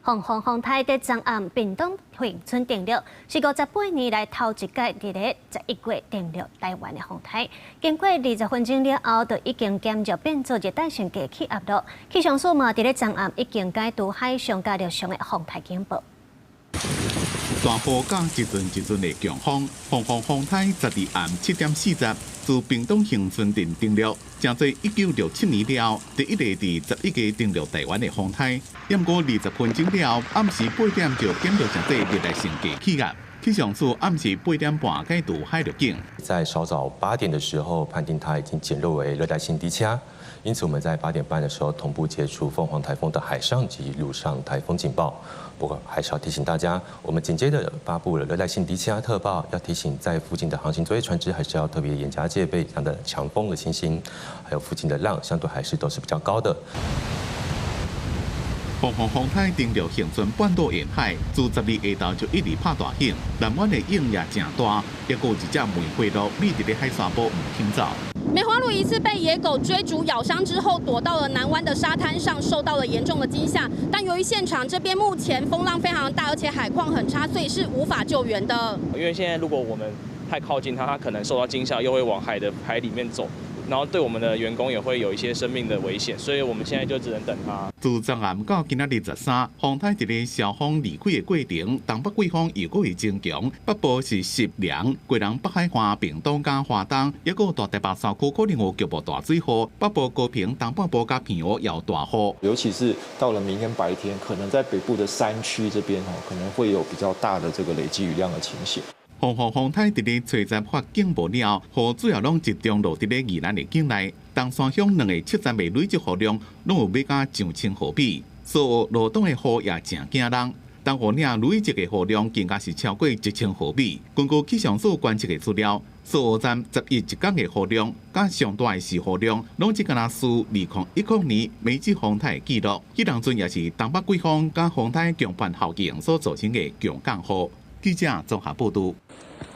鳳凰風颱佇昨暗屏東恆春登陸，是58年來頭一擺佇咧11月登陸臺灣的風颱。經過20分鐘了後，就已經減弱變做熱帶性低氣壓囉。氣象署嘛佇咧昨暗已經解除海上佮陸上的風颱警報。大雨佮一陣一陣的強風，鳳凰風颱12暗7點40自屏東恆春鎮登陸，成做1967年了後第一个佇11月登陸臺灣的風颱。毋過20分鐘了後，暗時8點就減弱成做熱帶性低氣壓。氣象署暗時8點半解除海陸警。在稍早8點的時候，判定它已經減弱為熱帶性低氣壓，因此我們在8點半的時候同步解除鳳凰颱風的海上及陸上颱風警報。不過還是要提醒大家，我們緊接着發布了熱帶性低氣壓特報，要提醒在附近的航行作業船隻還是要特別嚴加戒備這樣的強風的情形，還有附近的浪相對還是都是比較高的。鳳凰風颱登陸恆春半島沿海，自12下晝就一直拍大湧，南灣的湧也誠大，抑閣有一隻梅花鹿覕佇咧海沙埔毋肯走。梅花鹿疑似被野狗追逐咬傷之後，躲到了南灣的沙灘上，受到了嚴重的驚嚇。但由於現場這邊目前風浪非常大，而且海況很差，所以是無法救援的。因為現在如果我們太靠近它，它可能受到驚嚇，又會往海裡面走，然後對我們的員工也會有一些生命的危險，所以我們現在就只能等它。自昨暗到今仔日23，風颱佇咧蕭峰離開的過程，東北季風又閣會增強，北部是濕涼，基隆北海岸、屏東佮花東，抑閣大台北山區可能有局部大水雨，北部高屏東半部佮澎湖也有大雨。尤其是到了明天白天，可能在北部的山區這邊哦，可能會有比較大的這個累積雨量的情形。鳳凰風颱佇咧初十發警報了後，雨主要攏集中落佇咧宜蘭的境內，東山鄉兩个七站的累積雨量攏有欲佮上千毫米，所以羅東的雨也誠驚人。東湖嶺累積的雨量更加是超過1000毫米。根據氣象署觀測的資料，蘇澳站11一工的雨量，佮上大的時雨量，攏只敢若輸2010年梅子風颱的記錄。彼當陣也是東北季風佮風颱強迫效應所造成的強降雨。記者綜合報導。